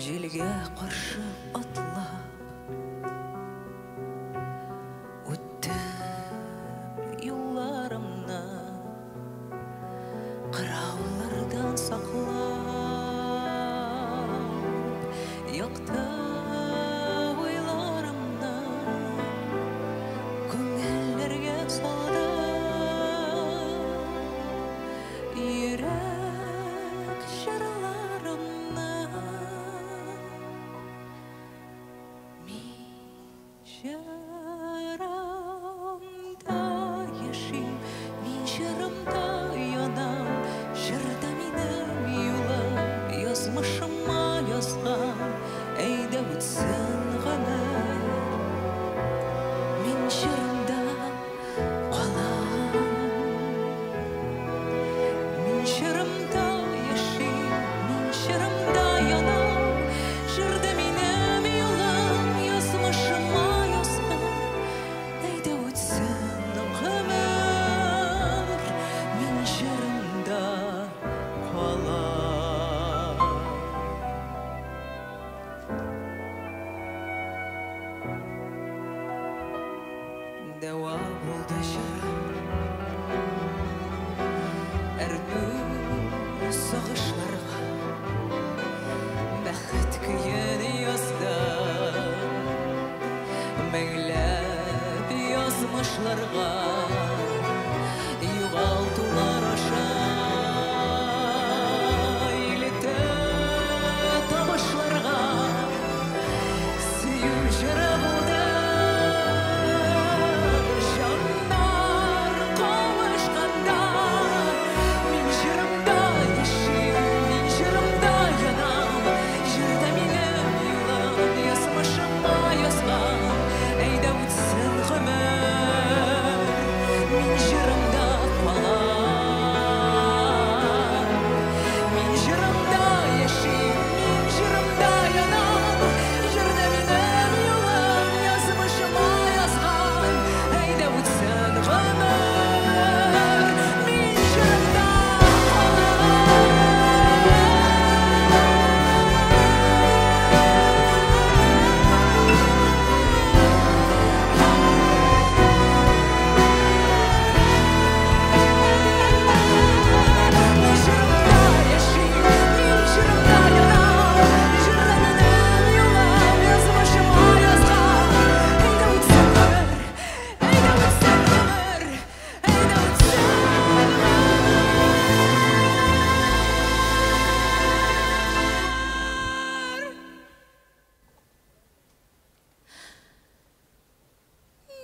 Җилгә каршы атлап үттем юлларымны, кыраулардан саклап, якты уйларымны күңелләргә салдым. Йөрәк җырларымны. Мин җырымда яшим, мин җырымда янам, җырда минем юлым, язмышыма язган, әйдә үтсен гомер. Мин җырымда калам. Мин җырымда яшим, мин җырымда янам, җырда минем юлым, язмышыма язган, әйдә үтсен гомер. Мин җырымда калам. Дәва булды җырым әрнү сагышларга, бәхет көен яздым меңләп язмышларга, югалтулар аша илтә табышларга. Сөю җыры булды җаннар кавышканда. Мин җырымда яшим, мин җырымда янам, җырда минем юлым, язмышыма язган, әйдә үтсен гомер. Мин җырымда калам. Мин җырымда яшим, мин җырымда янам, җырда минем юлым, язмышыма язган, әйдә үтсен гомер. Мин җырымда калам. Мин җырымда яшим, мин җырымда янам, җырда минем юлым, язмышыма язган, әйдә үтсен гомер, әйдә үтсен гомер, әйдә үтсен гомер.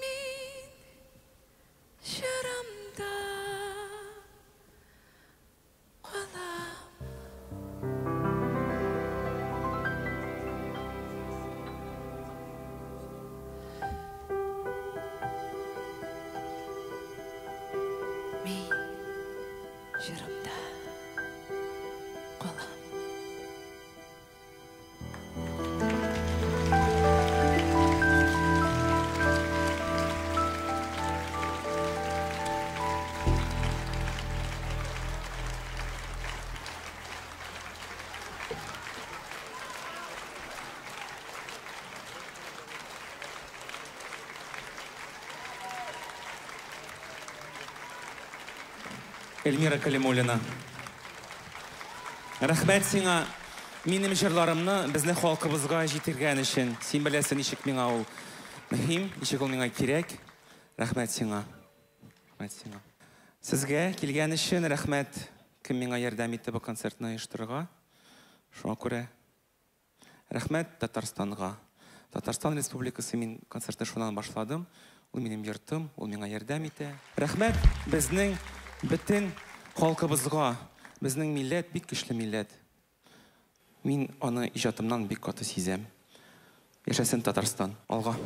Мин җырымда калам. Мин җырымда калам. Эльмира Калимуллина. Рәхмәт сиңа минем җырларымны безнең халкыбызга җиткергән өчен. Син беләсең, ничек миңа ул мөһим, ничек ул миңа кирәк. Рәхмәт сиңа. Рәхмәт сиңа. Сезгә килгән өчен рәхмәт, кем миңа ярдәм итте бу концертны оештырырга. Шуңа күрә рәхмәт Татарстанга. Татарстан Республикасы, мин концертны шуннан башладым. Ул минем йортым, ул миңа ярдәм итә. Рәхмәт безнең бөтен халкыбызга. Безнең милләт бик көчле милләт. Мин аны иҗатымнан бик каты сизәм. Яшәсен Татарстан. Алга.